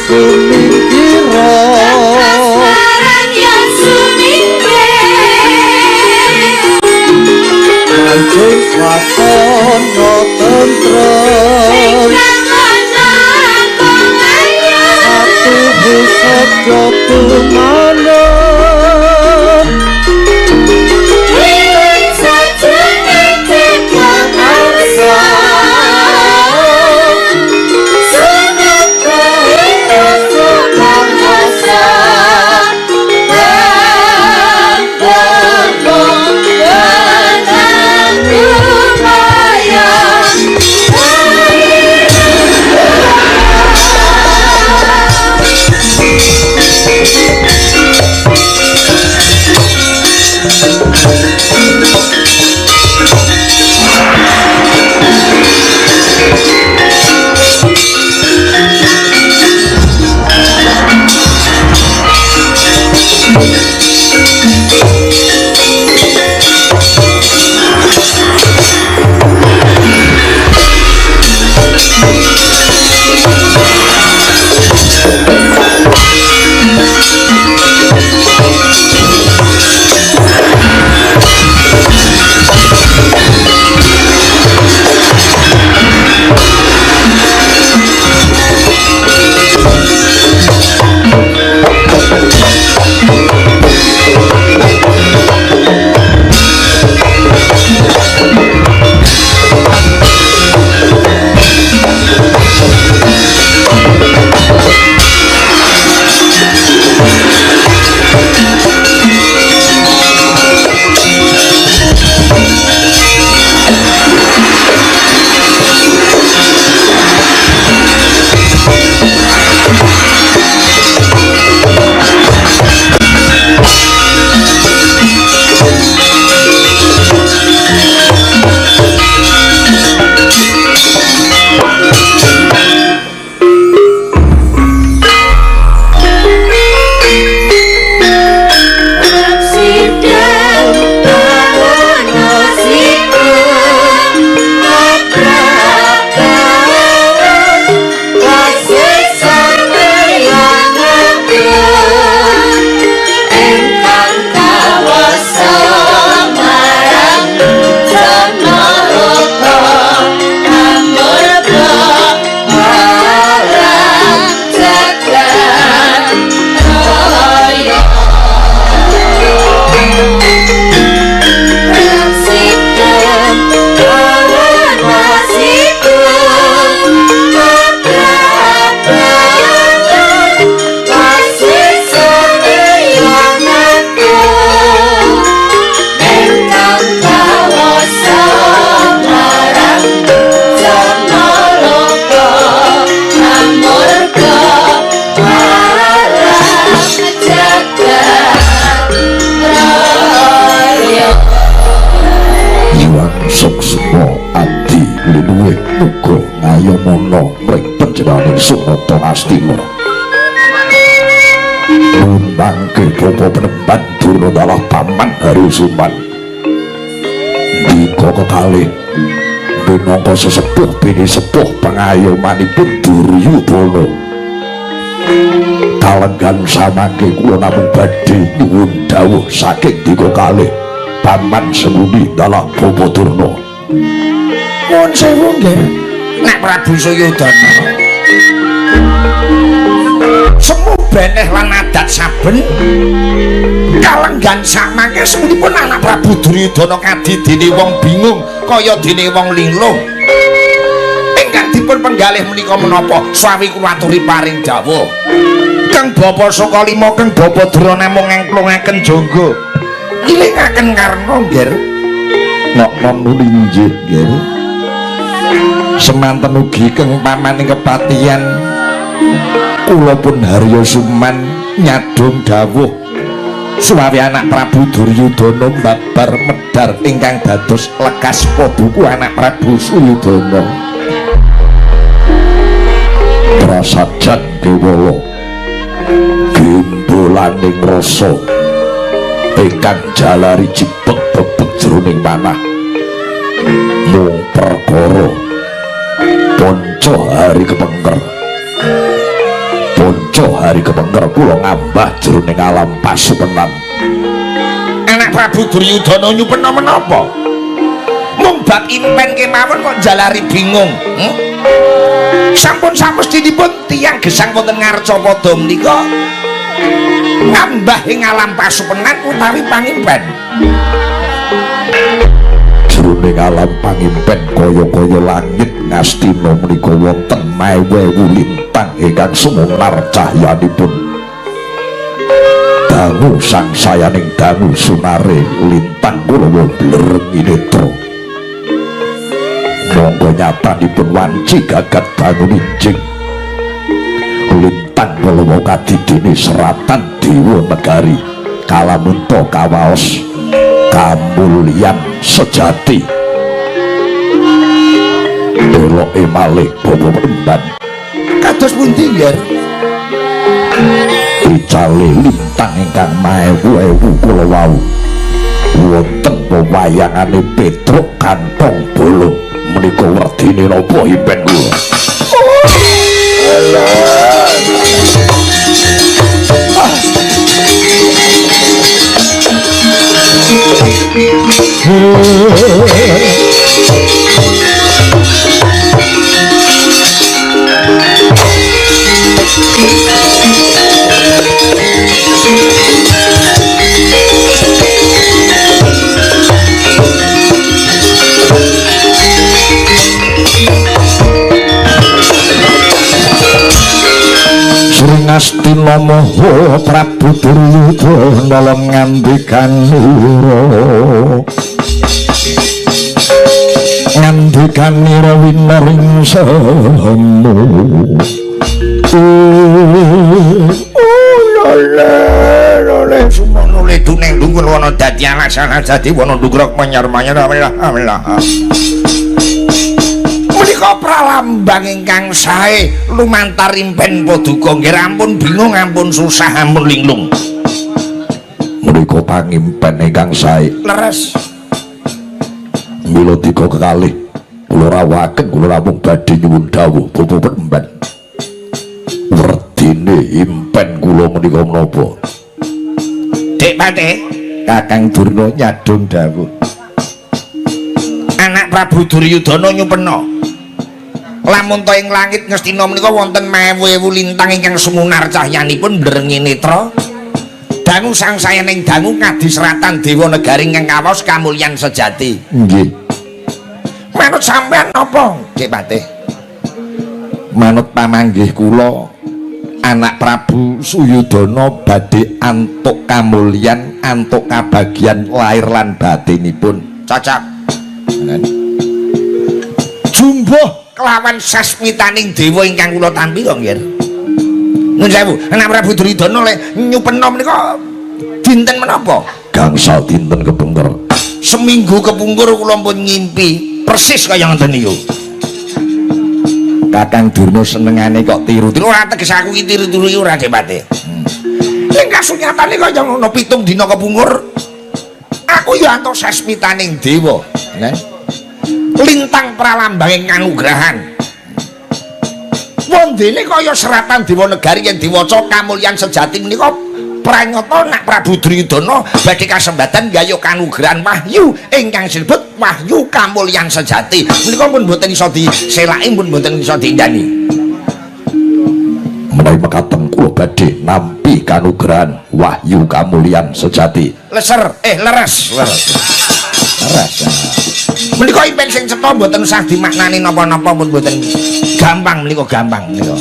Sumingkira Kasmaran yen sumingkir Manjing swasana tentrem Ing langkung ayem Atuhu setya tumanten Wiwit sajroning cipta karsa Sunata ing rasa pangasa Bembong benang lumayan. Muga ngayomana mring panjenenganing Sunata Astina. Mangke bapa penemban Durna dalah paman Harusuman. Dika kekalih minangka sesepuh bini sepuh pangayomanipun Duryudana. Kalenggan samangke kula namung badhe nyuwun dawuh saking dika kalih paman Senguni dalah bapa Durna. Nuwun sewu nggih. Nek Prabu Suyudana semu beneh lan adat saben kalenggan samangke semunipun anak Prabu Duryudana kadi dene wong bingung kaya dene wong linglung. Ingkang dipun penggalih menika menapa sawi kula aturi paring dawuh. Kang Bapa Sukalima kang Bapa Durna namung ngengklungaken jangga. Ngilingaken Karna nggih. Nok nuli nggih nggih. Semanten ugi keng pamaning kepatihan kula pun Harya Suman nyadong dawuh suwawi anak Prabu Duryudana babar medhar ingkang dados lekas paduka anak Prabu Suyudana. Prasajan kewala gembolaning rasa ingkang jalari jibeg bebeg jroning manah mung perkara ponco hari kepengker. hari kepengker kula ngambah jroning alam pasupenan. Anak Prabu Duryudana nyupena menapa? Mung bab impen kemawon kok jalari bingung. Sampun samestinipun tiyang gesang wonten Ngarcapada menika ngambah ing alam pasupenan utawi pangimpen. Jroning alam pangimpen kaya-kaya langit Ngastina menika wonten maewu lintang ingkang sumunar cahyanipun. Dangu sangsayaning dangu sunare lintang kula blereng netra. Monggo nyatanipun wanci gagat dangu ninjing. Lintang kula kadidene seratan dewa negari kalamunta kawaos kamulyan sejati. Eloke malih bapa Penemban. Kados pundi, Nger? Icale lintang ingkang maewu-ewu kula wau wonten wewayangane Petruk kantong bolong menika werdine napa impen kula? Sri Ngastina Maha Prabu Duryudana lan ngandikanira ngandikanira winaring semu. Lole sumono ledune ndungul wana dadi alasan dadi wana ndugrok manyar-manyar amelah. Menika pralambang ingkang sae lumantar impen paduka nggih ampun bingung, ampun susah, ampun linglung. Menika pangimpen ingkang sae. Leres. Mila dika kekalih kula rawuhaken kula namung badhe nyuwun dawuh Bapak Penemban. Werdine impen kula menika menapa? Dik Patih, Kakang Durna nyadong dawuh. Anak Prabu Duryudana nyupena. Lamun ta ing langit Ngastina menika wonten maewu-ewu lintang ingkang sumunar cahyanipun mblerengi netra. Dangu sangsayaning dangu kadiseratan dewa negari ingkang kawaos kamulyan sejati. Nggih. Manut sampean napa, Dik Patih? Manut pamanggih kula, anak Prabu Suyudana badhe antuk kamulyan, antuk kabagyan lahir lan batinipun. Cocok. Jumbuh kelawan sasmitaning dewa ingkang kula tampi kok, nggih. Nuwun sewu, anak Prabu Duryudana lek nyupena menika dinten menapa? Gangsal dinten kepungkur. Seminggu kepungkur kula pun ngimpi persis kaya ngoten niku. Kakang Durna senengane kok tiru-tiru. Ora teges aku iki tiru-tiru iki ora, Dik Patih. Ning kasunyatane kaya ngono 7 dina kepungkur aku ya antuk sasmitaning dewa. Lintang pralambanging kanugrahan. Wondene kaya seratan dewa negari yen diwaca kamulyan sejati menika pranyata nak Prabu Duryudana badhe kasembatan gayuh kanugrahan wahyu ingkang sinebut wahyu kamulyan sejati. Menika pun mboten iso diselaki, pun mboten iso diindani. Menawi mekaten kula badhe nampi kanugrahan wahyu kamulyan sejati. Leser, leres. Leres. Menika impen sing cetha mboten usah dimaknani napa-napa pun mboten gampang menika gampang menika.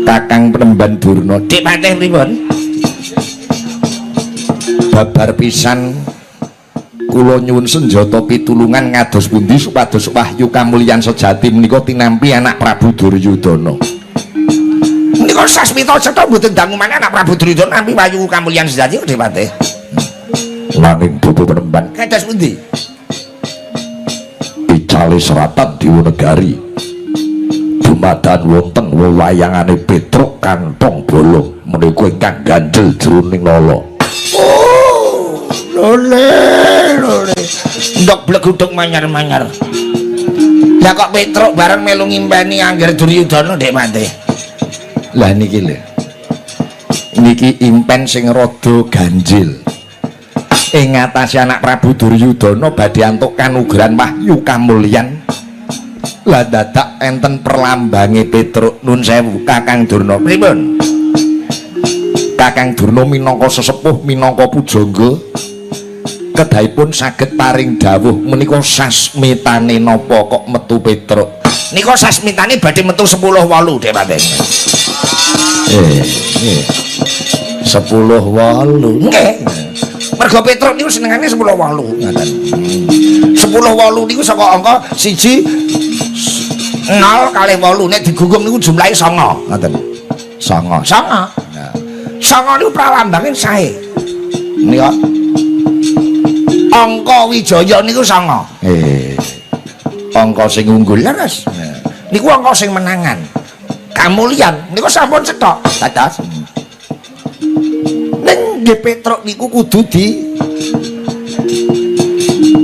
Kakang Penemban Durna, Dik Patih pripun? Babar pisan kula nyuwun senjata pitulungan ngados pundi supados wahyu kamulyan sejati menika tinampi anak Prabu Duryudana. Menika sasmita cetha mboten dangu maneh anak Prabu Duryudana nampi wahyu kamulyan sejati Dik Patih. Nanging Bapak Penemban kados pundi? Icale seratan dewa negari dumadan wonten wewayangane Petruk kantong bolong menika ingkang ganjel jroning nala. Oh, lole lole. Ndok bleguduk manyar-manyar. Lah kok Petruk bareng melu ngimpeni Angger Duryudana Dik Patih. Lah niki lho. Niki impen sing rada ganjil. Ing ngatasi anak Prabu Duryudana badhe antuk kanugrahan wahyu kamulyan. Lah dadak enten perlambange Petruk. Nun sewu Kakang Durna. Pripun? Kakang Durna minangka sesepuh, minangka pujangga, kedahipun saged paring dawuh menika sasmitane napa kok metu Petruk? Nika sasmitane badhe metu 10 wolu, Dek Paten. 10 wolu. Nggih. Mergo Petruk niku senengane 10 wolu ngoten. 10 wolu niku saka angka 1 0 kalih 8 nek digunggung niku jumlahe 9 ngoten. 9. 9. Nah. 9 niku pralambange sae. Nika angka wijaya niku 9. Angka sing unggul leres. Niku angka sing menangan. Kamulyan niku sampun cethok. Dados. Ning nggih Petruk niku kudu di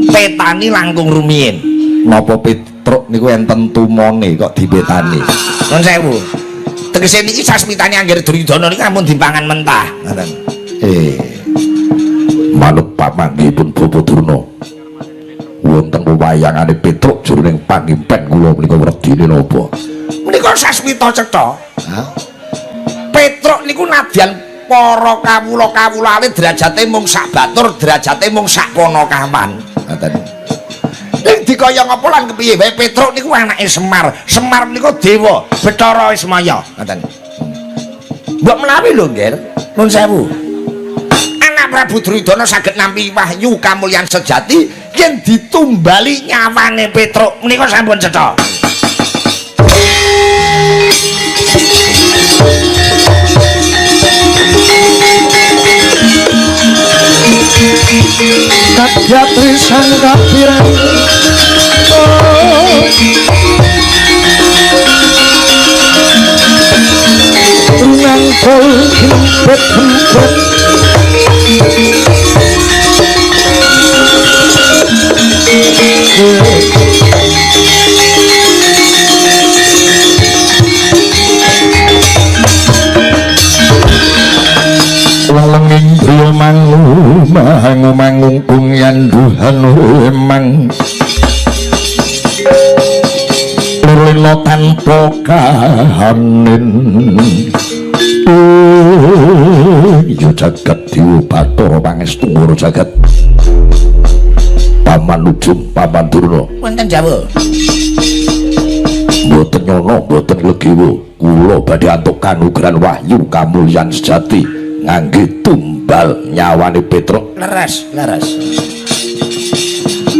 petani langkung rumiyin. Napa Petruk niku enten tumone kok dipetani? Nuwun sewu. Tegese niki sasmitane Angger Duryudana niku ampun dipangan mentah. Ngoten. Manut pamanggihipun Bapak Durna. Wonten wewayangane Petruk jroning pangimpen kula menika werdine napa? Menika sasmita cetha. Hah? Petruk niku nadyan para kawula-kawulane derajate mung sak batur, derajate mung sak panakawan. Ngoten. Ning dikaya ngapa lan kepiye wae Petruk niku anake Semar. Semar menika dewa Bathara Ismaya. Ngoten. Mbok menawi lho, Nggir. Nun sewu. Anak Prabu Duryudana saged nampi wahyu kamulyan sejati yen ditumbali nyawane Petruk menika sampun cetha. Kadyatri sang kapiran Runangkul himpet-himpet Lelenging driya mangu mangu mangungkung yanduhan emang lelena tanpa kahanin. Ya jagat dewa Bathara pangestu ngoro jagat Paman Ujung Paman Durna. Wonten jawah. Mboten nyono mboten legiwa kula badhe antuk kanugrahan wahyu kamulyan sejati ngangge tumbal nyawane Petruk. Leres, leres.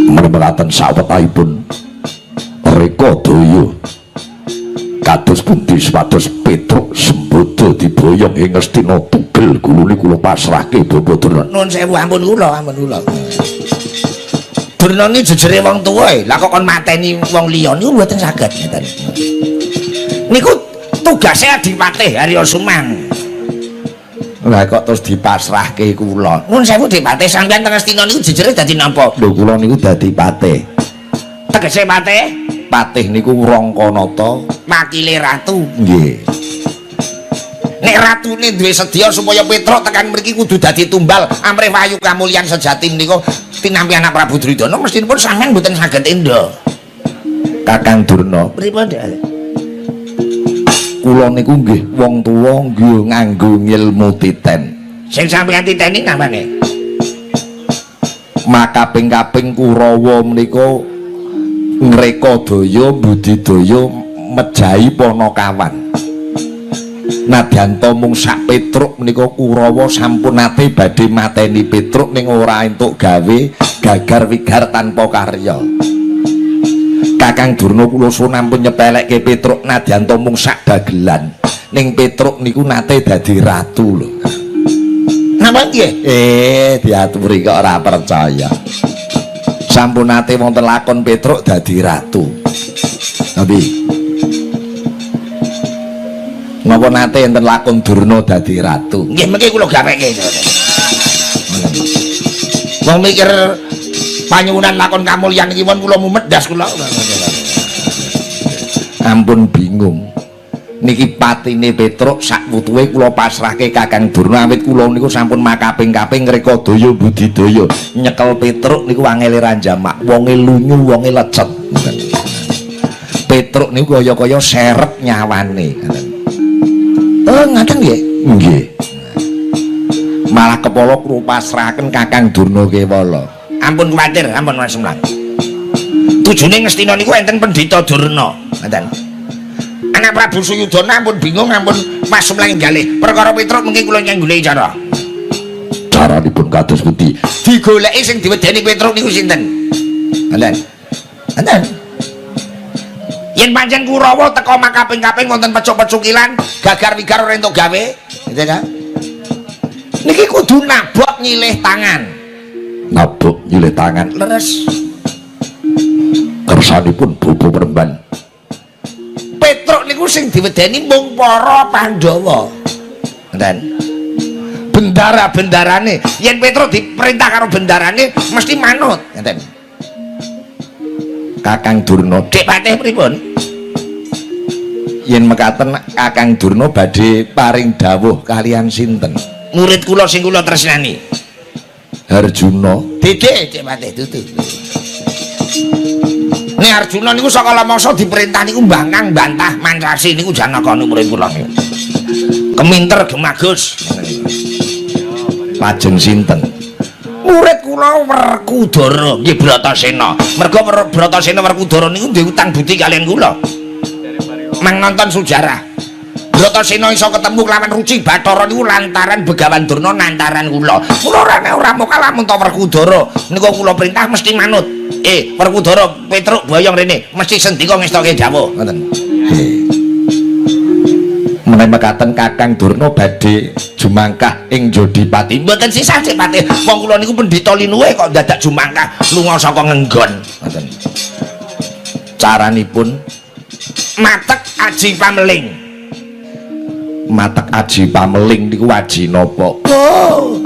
Mekaten sawetahipun reka daya kados pundi supados Petruk sembodo diboyong ing Ngastina tugel gulune kula pasrahke Bapak Durna. Nuwun sewu, ampun kula, ampun kula. Durna niki jejere wong tuwa e, lah kok kon mateni wong liya niku mboten saged ngeten. Niku tugase Adipati Harya Suman. Lah kok terus dipasrahke kula. Nuwun sewu Dipati, sampeyan teng Ngastina niku jejere dadi napa? Lho kula niku dadi patih. Tegese patih? Patih niku Rangkanata, wakile ratu. Nggih. Nek ratune duwe sedya supaya Petruk tekan mriki kudu dadi tumbal amrih wahyu kamulyan sejati menika tinampi anak Prabu Duryudana mestinipun sampeyan mboten saged enda. Kakang Durna, pripun Dik? Kula niku nggih wong tuwa nggih nganggo ngilmu titen. Sing sampeyan titeni namane? Makaping-kaping Kurawa menika ngreka daya budidaya mejahi panakawan. Nadyan ta mung sak Petruk menika Kurawa sampun nate badhe mateni Petruk ning ora entuk gawe gagar wigar tanpa karya. Kakang Durna kula suwun ampun nyepelekke Petruk nadyan ta mung sak dagelan. Ning Petruk niku nate dadi ratu lho. Napa nggih? Diaturi kok ora percaya. Sampun nate wonten lakon Petruk dadi ratu. Nabi. Napa nate enten lakon Durna dadi ratu? Nggih mengki kula gaweke. Wong mikir panyuwunan lakon kamulyan iki pun kula mumet ndas kula. Ampun bingung. Niki patine Petruk sak wutuhe kula pasrahke Kakang Durna awit kula niku sampun makaping-kaping ngrekodaya budidaya. Nyekel Petruk niku angele ra jamak, wonge lunyu, wonge lecet. Petruk niku kaya-kaya serep nyawane. Oh, ngaten nggih? Nggih. Malah kepala kula pasrahaken Kakang Durna Kewala. Ampun kuwatir, ampun Mas Semlang. Tujune Ngastina niku enten Pendhita Durna, ngoten. Anak Prabu Suyudana ampun bingung, ampun Mas Semlang galih. Perkara Petruk mungkin kula nyanggulai cara. Caranipun kados pundi? Digoleki sing diwedeni Petruk niku sinten? Ngoten. Ngoten. Yen pancen Kurawa teka makaping-kaping wonten pecuk-pecukilan, gagar-wigar ora entuk gawe, gitu ta? Niki kudu nabok nyilih tangan. Nabok nyilih tangan. Leres. Kersanipun Bobo Peremban. Petruk niku sing diwedeni mung para Pandhawa. Ngoten. Bendara-bendarane, yen Petruk diperintah karo bendarane mesti manut, ngoten. Kakang Durna, Dik Patih pripun? Yen mekaten Kakang Durna badhe paring dawuh kalian sinten? Murid kula sing kula tresnani. Arjuna. Dede Dik Patih dudu. Nek Arjuna niku saka lamangsa diperintah niku mbangkang bantah mancasi niku Janaka niku murid kula niku. Keminter gemagus. Lajeng sinten? Murid kula Werkudara nggih Bratasena. Merga Bratasena Werkudara niku duwe utang budi kalian kula. Mang nonton sejarah. Bratasena iso ketemu kelawan Ruci Bathara niku lantaran Begawan Durna nantaran kula. Kula ora nek ora mokal lamun ta Werkudara niku kula perintah mesti manut. Werkudara Petruk boyong rene mesti sendika ngestoke dawuh ngoten. Menawi mekaten Kakang Durna badhe jumangkah ing Jodipati. Mboten sisah Cik Patih. Wong kula niku pendhita linuwe kok dadak jumangkah lunga saka ngenggon ngoten. Caranipun matek aji pameling. Matek aji pameling niku aji napa? Oh.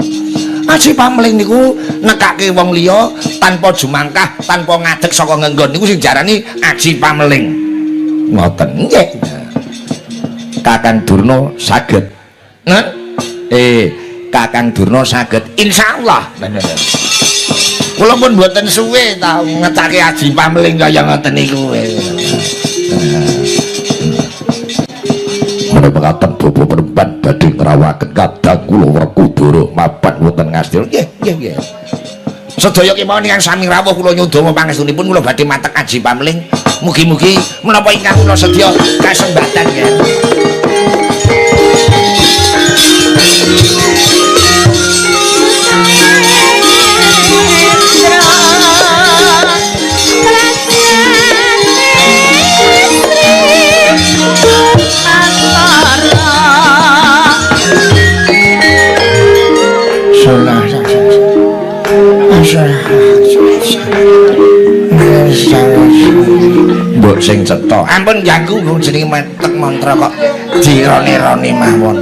Aji pameling niku nekake wong liya tanpa jumangkah, tanpa ngadeg saka ngenggon niku sing diarani aji pameling. Ngoten. Nggih. Kakang Durna saged. Nen? Kakang Durna saged. Insyaallah. Kula pun mboten suwe ta ngetake aji pameling kaya ngoten niku. Menawi mekaten Bobo Peremban badhe ngrawuhaken kadang kula Werkudara mapan wonten Ngastina. Nggih, nggih, nggih. Sedaya kemawon ingkang sami rawuh kula nyuwun pangestunipun kula badhe matek aji pameling. Mugi-mugi menapa ingkang kula sedya kasembatan ya. Mbok sing cetha. Ampun ganggu wong jenenge matek mantra kok dirone-rone mawon.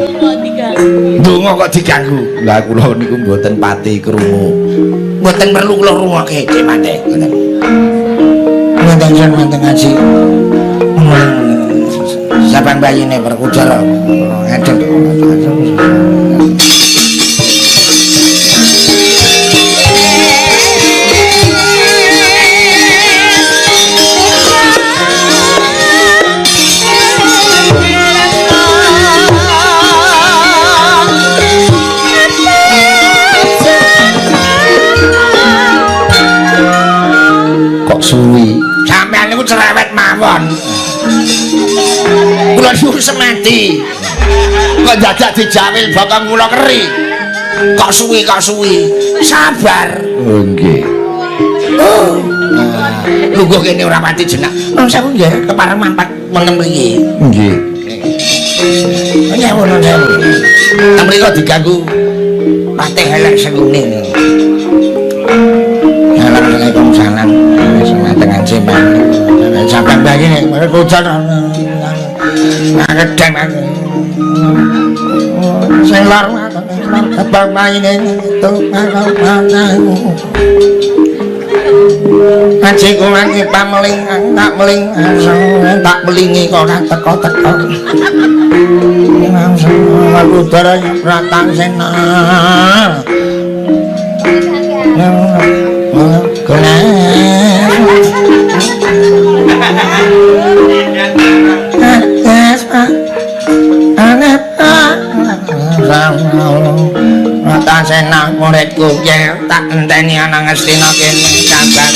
Ndonga kok diganggu. Lah kula niku mboten pati krungu. Mboten perlu kula rungokke Dik Patih. Ngoten. Ngoten jan wonten ngaji. Sabang bayine Werkudara. Ngadeg. Kok suwi? Sampeyan niku cerewet mawon. Kula niku semati. Kok dadak dijawil bokong kula keri. Kok suwi, kok suwi. Sabar. Oh nggih. Oh. Lungguh kene ora pati jenak. Nun sewu nggih, kepareng mampat wonten mriki. Nggih. Nyewu nun sewu. Teng mriko diganggu patih elek sengune. Assalamualaikum salam. Semangat ngaji sampai pagi nih, hujan, ngedem, selar, abang main itu, Aji kuwangi pameling tak meling tak melingi kok ora teko-teko. Werkudara Bratasena. Bratasena muridku yen tak enteni ana Ngastina kene kabar.